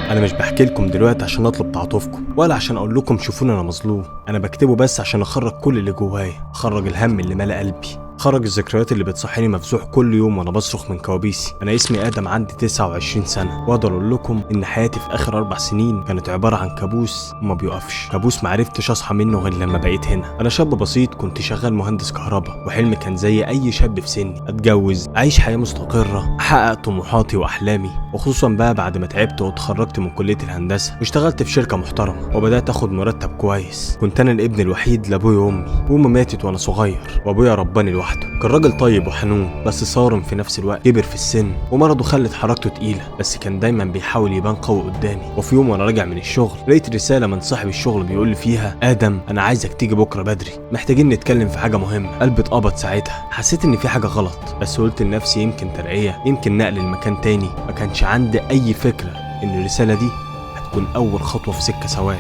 انا مش بحكي لكم دلوقتي عشان اطلب تعاطفكم ولا عشان اقول لكم شوفوني انا مظلوم. انا بكتبه بس عشان اخرج كل اللي جوايا، اخرج الهم اللي ملا قلبي، خرج الذكريات اللي بتصحيني مفزوع كل يوم وانا بصرخ من كوابيسي. انا اسمي ادم، عندي 29 سنة، واقدر اقول لكم ان حياتي في اخر 4 سنين كانت عبارة عن كابوس وما بيقفش، كابوس ما عرفتش اصحى منه غير لما بقيت هنا. انا شاب بسيط، كنت شغال مهندس كهرباء، وحلمي كان زي اي شاب في سني، اتجوز، اعيش حياة مستقره، احقق طموحاتي واحلامي، وخصوصا بقى بعد ما تعبت واتخرجت من كليه الهندسة واشتغلت في شركة محترمه وبدات اخد مرتب كويس. كنت انا الابن الوحيد لابويا وامي، وامي ماتت وانا صغير، وابويا رباني لوحده. كان راجل طيب وحنون بس صارم في نفس الوقت. كبر في السن ومرضه خلت حركته تقيلة، بس كان دايما بيحاول يبان قوي قدامي. وفي يوم وانا راجع من الشغل لقيت رسالة من صاحب الشغل بيقول لي فيها: ادم، انا عايزك تيجي بكره بدري، محتاجين نتكلم في حاجة مهمة. قلبي اتقبض ساعتها، حسيت ان في حاجة غلط، بس قلت لنفسي يمكن ترقيه، يمكن نقل المكان تاني. ما كانش عندي اي فكرة ان الرسالة دي هتكون اول خطوة في سكة سواد.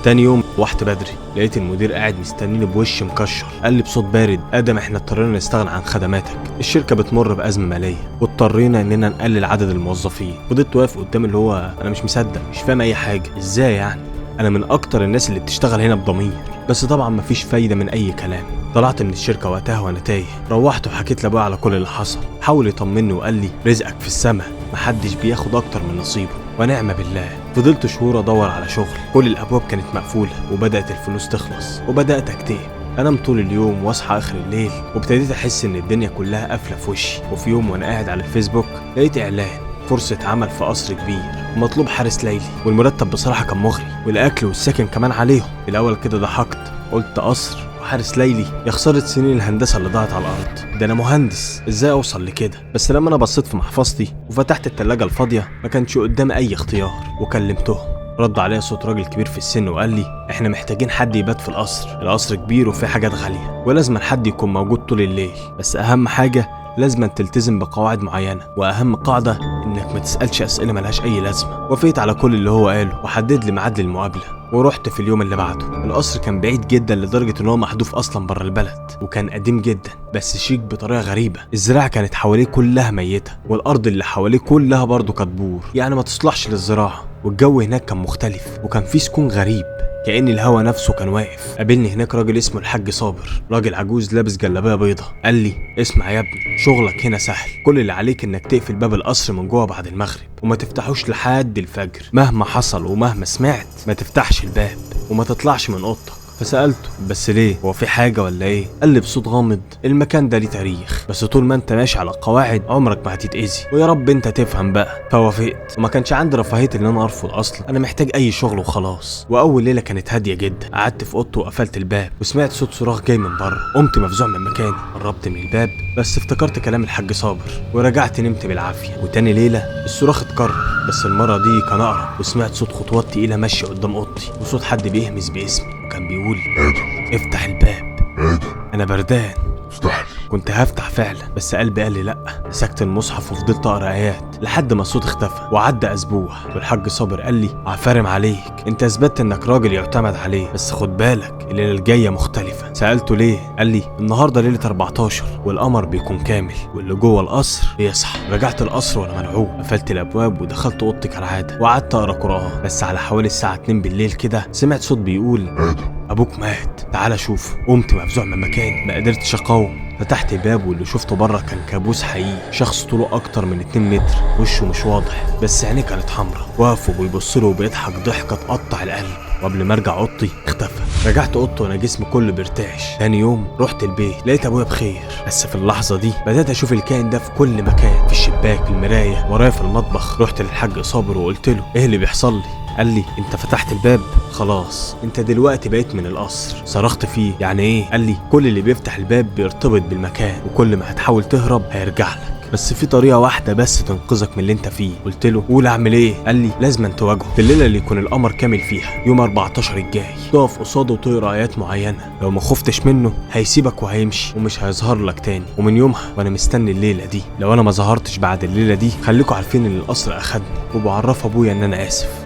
تاني يوم روحت بدري، لقيت المدير قاعد مستنيني بوش مكشر. قال لي بصوت بارد: ادم، احنا اضطرينا نستغنى عن خدماتك، الشركة بتمر بازمه ماليه واضطرينا اننا نقلل عدد الموظفين. فضلت واقف قدام اللي هو انا مش مصدق، مش فاهم اي حاجة، ازاي يعني؟ انا من اكتر الناس اللي بتشتغل هنا بضمير، بس طبعا مفيش فايده من اي كلام. طلعت من الشركة وقتها وانا تايه، روحت وحكيت لابويا على كل اللي حصل. حاول يطمني وقال لي: رزقك في السما، محدش بياخد اكتر من نصيبه، ونعم بالله. فضلت شهور ادور على شغل، كل الابواب كانت مقفولة، وبدات الفلوس تخلص، وبدات اكتئب. انام طول اليوم واصحى اخر الليل، وابتديت احس ان الدنيا كلها قافله في وشي. وفي يوم وانا قاعد على الفيسبوك لقيت اعلان فرصة عمل في قصر كبير، مطلوب حارس ليلي، والمرتب بصراحة كان مغري، والاكل والسكن كمان عليهم. الاول كده ضحكت، قلت قصر وحارس ليلي، يا خسارة سنين الهندسة اللي ضاعت على الأرض، ده أنا مهندس إزاي أوصل لكده؟ بس لما أنا بصيت في محفظتي وفتحت التلاجة الفاضية ما كانش قدامي أي اختيار، وكلمتهم. رد عليا صوت راجل كبير في السن وقال لي: احنا محتاجين حد يبات في القصر، القصر كبير وفيه حاجات غالية، ولازم حد يكون موجود طول الليل، بس أهم حاجة لازم تلتزم بقواعد معينة، وأهم قاعدة إنك ما تسألش أسئلة ملهاش أي لازمة. وافقت على كل اللي هو قاله وحدد لي ميعاد للمقابلة، ورحت في اليوم اللي بعده. القصر كان بعيد جدا لدرجة إن هو محذوف أصلا بره البلد، وكان قديم جدا بس شيك بطريقة غريبة. الزراعة كانت حواليه كلها ميتة، والأرض اللي حواليه كلها برضه كانت بور، يعني ما تصلحش للزراعة. والجو هناك كان مختلف، وكان فيه سكون غريب، كأن الهوا نفسه كان واقف. قابلني هناك راجل اسمه الحاج صابر، راجل عجوز لابس جلابية بيضة. قال لي: اسمع يا ابني، شغلك هنا سهل، كل اللي عليك انك تقفل باب القصر من جوه بعد المغرب، وما تفتحوش لحد الفجر، مهما حصل ومهما سمعت ما تفتحش الباب وما تطلعش من اوضتك. فسألته: بس ليه؟ هو في حاجة ولا ايه؟ قال لي بصوت غامض: المكان ده ليه تاريخ، بس طول ما انت ماشي على القواعد عمرك ما هتتأذي، ويا رب انت تفهم بقى. فوافقت، وما كانش عندي رفاهية ان انا ارفض اصلا، انا محتاج اي شغل وخلاص. واول ليلة كانت هادية جدا، قعدت في اوضتي وقفلت الباب، وسمعت صوت صراخ جاي من بره. قمت مفزوع من مكاني، قربت من الباب، بس افتكرت كلام الحاج صابر ورجعت نمت بالعافية. وتاني ليلة الصراخ اتكرر، بس المرة دي كان اقرب، وسمعت صوت خطوات تقيلة ماشية قدام اوضتي، وصوت حد بيهمس باسمي، وكان بيقول: آدم، افتح الباب، آدم، انا بردان. افتح لي. كنت هفتح فعلا، بس قلبي قال لي لا. مسكت المصحف وفضلت اقرا ايات لحد ما الصوت اختفى. وعدى اسبوع، والحاج صابر قال لي: عفارم عليك، انت اثبتت انك راجل يعتمد عليه، بس خد بالك الليلة الجاية مختلفة. سالته ليه؟ قال لي: النهارده ليلة 14 والقمر بيكون كامل، واللي جوه القصر بيصحى. رجعت القصر وانا مرعوب، قفلت الابواب ودخلت اوضتي كالعادة، وقعدت اقرا قران. بس على حوالي الساعة 2 بالليل كده سمعت صوت بيقول: آدم، ابوك مات، تعالى شوف. قمت مفزوع من مكاني، ما قدرتش اقاوم. فتحت الباب، واللي شفته بره كان كابوس حقيقي، شخص طوله اكتر من 2 متر، وشه مش واضح بس عينيه كانت حمراء، واقف وبيبص له وبيضحك ضحكه تقطع القلب. وقبل ما ارجع اوضتي اختفى. رجعت اوضتي وانا جسمي كله بيرتعش. تاني يوم رحت البيت، لقيت ابويا بخير، بس في اللحظة دي بدات اشوف الكائن ده في كل مكان، في الشباك، في المراية، ورايا في المطبخ. رحت للحاج صابر وقلت له: ايه اللي بيحصل لي؟ قال لي: انت فتحت الباب، خلاص انت دلوقتي بقيت من القصر. صرخت فيه: يعني ايه؟ قال لي: كل اللي بيفتح الباب بيرتبط بالمكان، وكل ما هتحاول تهرب هيرجع لك، بس في طريقه واحدة بس تنقذك من اللي انت فيه. قلت له: قول اعمل ايه؟ قال لي: لازم تواجهه في الليلة اللي يكون القمر كامل فيها، يوم 14 الجاي، تقف قصاده وتقرا ايات معينة، لو ما خفتش منه هيسيبك وهيمشي ومش هيظهر لك تاني. ومن يومها وانا مستني الليلة دي، لو انا ما ظهرتش بعد الليلة دي خليكوا عارفين ان القصر اخدني، وبعرف ابويا ان انا اسف.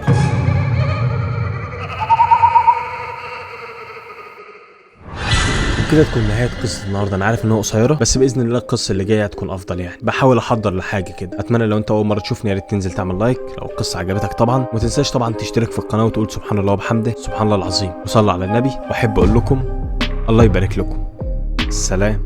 وبكده تكون نهاية قصة النهارده. انا عارف انها قصيرة، بس باذن الله القصة اللي جاية هتكون افضل. يعني بحاول احضر لحاجة كده. اتمنى لو انت اول مرة تشوفني يا ريت تنزل تعمل like لو القصة عجبتك طبعا، وما تنساش طبعا تشترك في القناة وتقول سبحان الله وبحمده، سبحان الله العظيم، وصلى على النبي. واحب اقول لكم الله يبارك لكم. السلام.